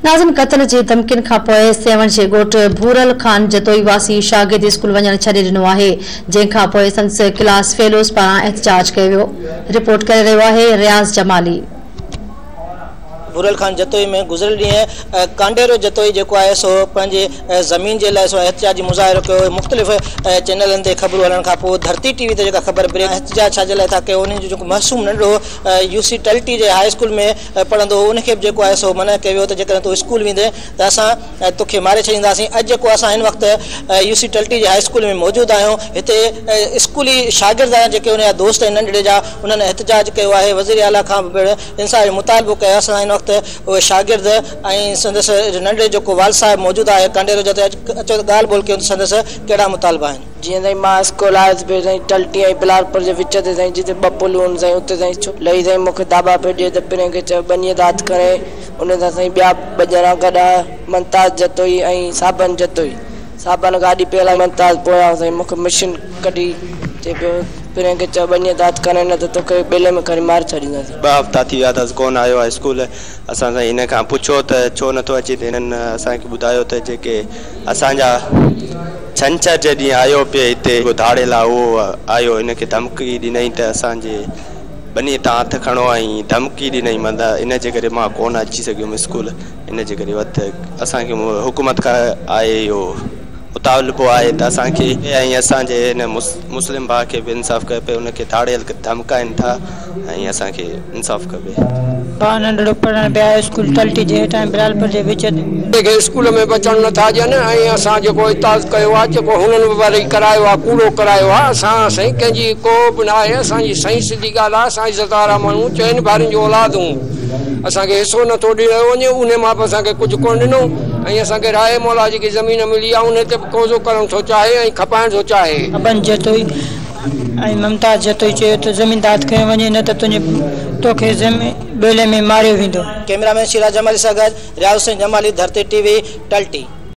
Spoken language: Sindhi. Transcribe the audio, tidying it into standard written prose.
ناظم قتل جي ڌمڪين کانپوء سيوهڻ جي ڳوٺ ڀورل خان جتوئي واسي شاگرد اسڪول وڃڻ ڇڏي ڏنو آهي، جنهن کانپوء سندس ڪلاس فيلوز پاران احتجاج ڪيو ويو. رپورٽ ڪري رهيو آهي رياض جمالي. ڀورل خان جتوئي ۾ گذريل ڏينهن ڪانڊيرو جتوئي جيڪو آهي سو پنهنجي زمين جي لاء سو احتجاجي مظاهرو ڪيو. مختلف چينلن تي خبرون هلڻ کان پوء ڌرتي ٽي وي تي جيڪا خبر بريڪ احتجاج ڇا جي لاء ٿا ڪيو، انهن جو جيڪو معصوم ننڍڙو يو سي ٽلٽي جي هاء اسڪول ۾ پڙهندو هو ان کي به جيڪو آهي سو منع ڪيو ويو ته جيڪڏهن تون اسڪول ويندين ته اسان توکي ماري ڇڏينداسين. اڄ جيڪو اسان هن وقت يو سي ٽلٽي جي هاء اسڪول ۾ موجود آهيون، هتي اسڪولي شاگرد آهن جيڪي ان جا دوست آهن ننڍڙي جا، انهن احتجاج ڪيو آهي، وزير اعليٰ کان به پڻ انصاف جو مطالبو ڪيو. اسان هن وقت اهي شاگرد ۽ سندس ننڍڙي جيڪو والد صاحب موجود آهي ڪانڊيرو جتي اچو ته ڳالهه ٻولهه ڪيون ته سندس ڪهڙا مطالبا آهن. جيئن سائين مان اسڪول آيس پيو سائين ٽلٽي ۽ بلارپور جي وچ تي سائين جتي ٻه پلون آهن سائين اتي سائين ڇو لهي سائين مون کي داٻا پيو ڏئي ته پرين کي چيو ٻنيء تان هٿ کڻي ان سان سائين ٻيا ٻه ڄڻا گڏ آيا ممتاز جتوئي ۽ صابن جتوئي صابن گاڏي پيل آئي ممتاز پويان سائين مون کي مشين ڪڍي چئي پيو پرين کي چئو ٻنيء تان هٿ کڻي نه ته توکي ٻيلي ۾ کڻي ماري ڇڏينداسين. ٻه هفتا ٿي ويا اٿس ڪونه آيو آهي اسڪول اسان سائين هن کان پڇيو ته ڇو نٿو اچي ته هنن اسان کي ٻڌايو ته جيڪي اسان جا ڇنڇر جي ڏينهن آيو پئي هتي هڪ ڌاڙيل آ اهو آيو هن کي ڌمڪي ڏنائين ته اسان جي ٻني تان هٿ کڻو ۽ ڌمڪي ڏنائين معنيٰ ان جي ڪري مان ڪونه اچي سگهيم اسڪول ان جي ڪري وت اسان کي حڪومت کان آهي اهو مطالبو آهي ته اسان کي ۽ اسان جي هن مسلم ڀاء کي به انصاف کپي ان کي ڌاڙيل ڌمڪائين ٿا ۽ اسان کي انصاف کپي. ڀاء ننڍڙو پڙهڻ پيا اسڪول ٽلٽي جي هيٺان بلالپور جي وچ تي. کي اسڪول ۾ به اچڻ نٿا ڏين ۽ اسان جيڪو اعتراض ڪيو آ جيڪو هنن به وري ڪرايو آ ڪوڙو ڪرايو آ اسان سائين ڪنهن جي ڪو به نه آهي اسان جي سائين سڌي ڳالهه آ اسان عزت وارا ماڻهو چئن ڀائرن جو اولاد هون اسان کي حصو نٿو ڏنو وڃي انهي مان به اسان کي ڪجهه ڪونه ڏنو ۽ اسان کي راء مولا جيڪي زمين ملي آ انهي تي به قوضو ڪرڻ ٿو چاهي ۽ کپائڻ ٿو چاهي. ابن جتوئي ۽ ممتاز جتوئي چيو ته زمين تان هٿ کنيو وڃي نه ته تنهنجي توکي ٻيلي ۾ ماريو ويندو. ڪئميرا مين شيراز جمالي سان گڏ رياض حسين جمالي، ڌرتي ٽي وي، ٽلٽي.